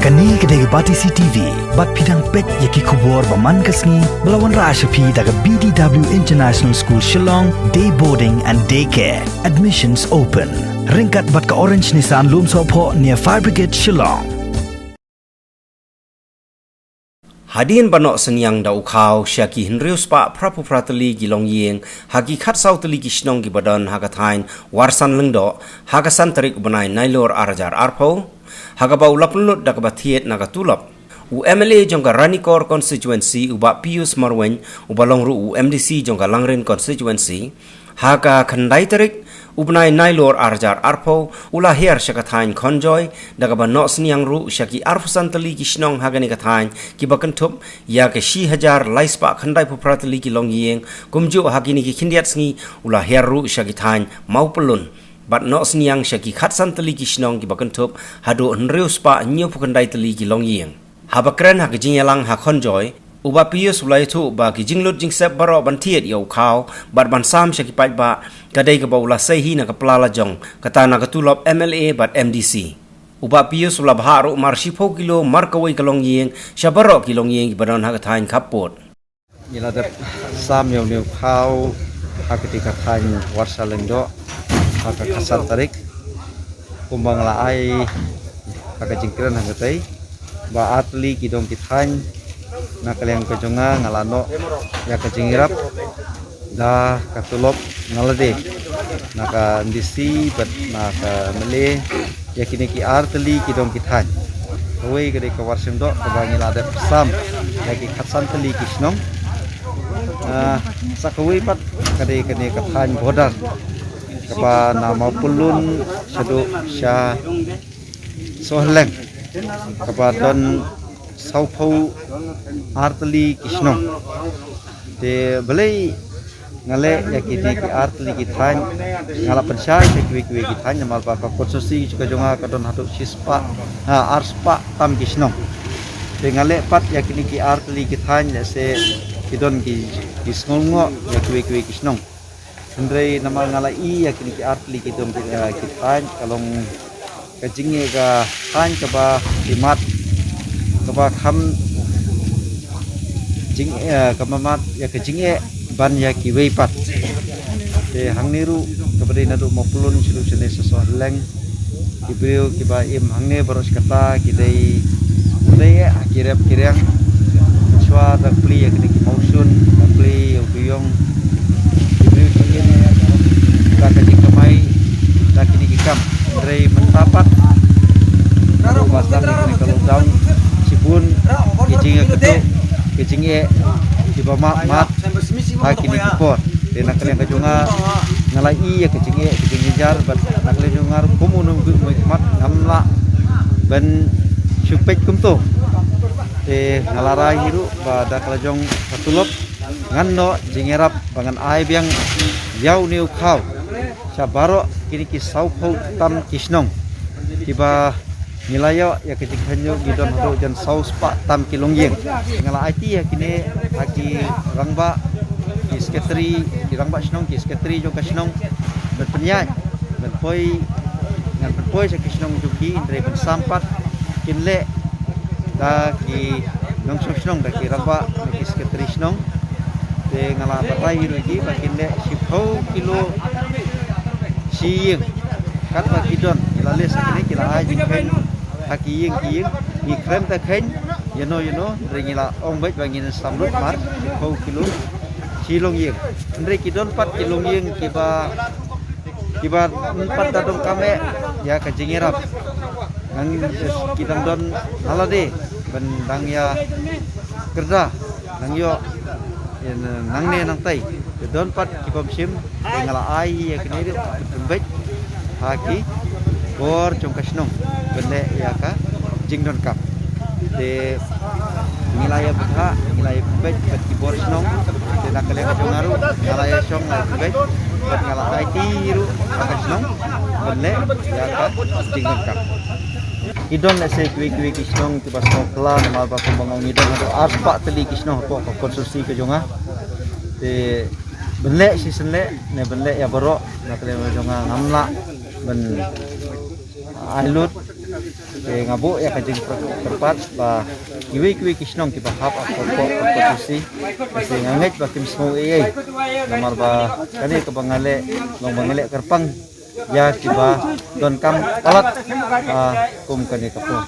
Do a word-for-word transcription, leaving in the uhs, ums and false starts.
Kane ka dei ka Batesi T V, bad phi dang peit ïa ki khubor ba man ka sngi, ba la wanrah sha phi da ka B D W International School Shillong, Day Boarding and Day Care. Admissions open. Ryngkat bad ka Orange Nissan Lumsohphoh near Fire Brigade Shillong. Hadien ba noh synñiang da u khaw sha ki hynriew spah phra phew phra tylli ki longïing ha ki khatsaw tylli ki shnong kiba don ha ka thaiñ Warsan Lyngdoh ha ka san tarik u bnai Nailur ar hajar arphew, ha kaba u la pynlut da kaba thied na ka tulop u M L A jong ka Ranikor Constituency, u Bah Pius Marwein, uba long ruh u M D C jong ka Langrin Constituency, ha ka khyndai tarik u bnai Nailur ar hajar arphew, u la hiar sha ka thaiñ Khonjoy, da kaba noh synñiang ruh sha ki arphew san tylli ki shnong ha kane ka thaiñ, kiba kynthup ïa ka shi hajar lai spah khyndai phew phra tylli ki longïing. Kumjuh ha kine ki khyndiat sngi u la hiar ruh sha ki thaiñ Mawpyllun, bad noh synñiang sha ki khatsan tylli ki shnong kiba kynthup haduh hynriew spah hynñiew phew khyndai tylli ki longïing. Haba kren ha ka jingïalang ha Khonjoy, u Bah Pius u la ïathuh ba ki jinglut jingsep baroh ban thied ïa u khaw bad ban sam sha ki paidbah, ka dei kaba u la sei hi na ka pla lajong, kata na ka tulop M L A bad M D C. U Bah Pius u la bhah ruh mar shiphew kilo mar kawei ka longïing sha baroh ki longïing kiba don ha ka thaiñ khappud. Ngi la dep sam ïa une u khaw ha kata ka thaiñ Warsan Lyngdoh ha ka khatsan tarik. Kumba nga la ai ha ka jingkren hangtei, ba ar tylli ki dong ki thaiñ, na ka liang ka jong nga, nga la noh ïa ka jingïarap da ka tulop na lade, na ka M D C bad na ka M L A, ïa kine ki ar tylli ki dong ki thaiñ. Kawei ka dei ka Warsan Lyngdoh kaba ngi la dep sam ïa ki khatsan tylli ki shnong. Ah, sa kawei pat ka dei kane ka thaiñ border kaba na Mawpyllun shaduh sha Sohrylleng, kaba don sawphew ar tylli ki shnong. Te balei nga leh ïa kine ki ar tylli ki thaiñ, nga la pynshai sha kiwei kiwei ki thaiñ, namar ba ka constituency ka jong nga ka don haduh shispah, ha, arspah tam ki shnong. Te nga leh pat ïa kine ki ar tylli ki thaiñ, lehse ki don ki, ki sngewngoh ïa kiwei kiwei ki shnong. Hynrei namar nga la ïohi ïa kine ki ar tylli ki dong ki, eh, ki thaiñ, ka long ka jingeh ka thaiñ kaba imat, kaba kham jing, eh, kaba mat ïa ka jingeh ban ïa kiwei pat. Te hangne ruh kaba dei naduh Mawpyllun shaduh shane sha Sohrylleng. Ki briew kiba im hangne baroh shi katta ki dei, dei eh ha ki rep ki riang. Shuwa da plie ïa kine ki mawshun, da plie ïa u duyong. Ki briew ki im da ka jingkamai da kine ki kam. Hynrei mynta pat, ba sdang ïa kane ka lockdown, shibun ki jingïakynduh, ki jingeh kiba mad mad ha kine ki por. Te na ka liang ka jong nga, nga la ïohi ïa ka jingeh, ka jingjynjar, bad na ka liang jong nga ruh kum u nongbuh khmat ngam lah ban shu peit kumto. Te nga la rai hi ruh ba da ka la jong ka tulop ngan noh jingïarap ba ngan ai biang ïa une u khaw sha baroh kine ki sawphew tam ki shnong kiba ngi la ïoh ïa ka jingkhynñiuh, ngi don haduh jan saw spah tam ki longïing. Nga la aiti ïa kine ha ki rangbah, ki secretary, ki rangbah shnong, ki secretary jong ka shnong, ban pynïaid, ban poi, ngan pynpoi sha ki shnong jong ki, hynrei ban sam pat kin leh da ki nongshong shnong, da ki rangbah, da ki secretary shnong. Te nga la batai hi ruh ïa ki ba kin leh shiphew kilo shi ïing. Katba ki don, ki la list ha kine, ki la ai jingkheiñ ha ki ïing ki ïing. Ngi khlem da kheiñ ïano ïano, hynrei ngi la ong beit ba ngin sam lut mar shiphew kilo shi longïing. Hynrei ki don pat ki longïing kiba, kiba, mm, pat da donkam eh ïa ka jingïarap. Nang ki dang don na lade ban dang ïa kyrda, nang ïoh, ïa nangne nangtai. Te don pat ki bym shim, te nga la ai ïa kine ruh ban pynbeit ha ki bor jong ka shnong ban leh ïa ka jingdonkam. Te ngi la ïa bthah, ngi la ïa pynbeit bad ki bor shnong. Te na ka liang ka jong nga ruh nga la ïa shong, nga la ïa pynbeit bad nga la aiti ruh ha ka shnong ban leh ïa ka jingdonkam. Ki don lehse kiwei kiwei ki shnong kiba sngewphylla, namar ba kumba nga ong, ngi don haduh arspah tylli ki shnong hapoh ka constituency ka jong nga. Te ban leh shisien leh ne ban leh ïa baroh, na ka liang ka jong nga ngam lah ban ai lut. Te nga buh ïa ka jingkyrpad ba kiwei kiwei ki shnong kiba hap ha Kyrpok Kyrpok Khasi, te nga ngeit ba kim sngew ei ei. Namar ba kane kaba nga leh, long ba nga leh kyrpang ïa kiba donkam palat, ah, kum kane ka por.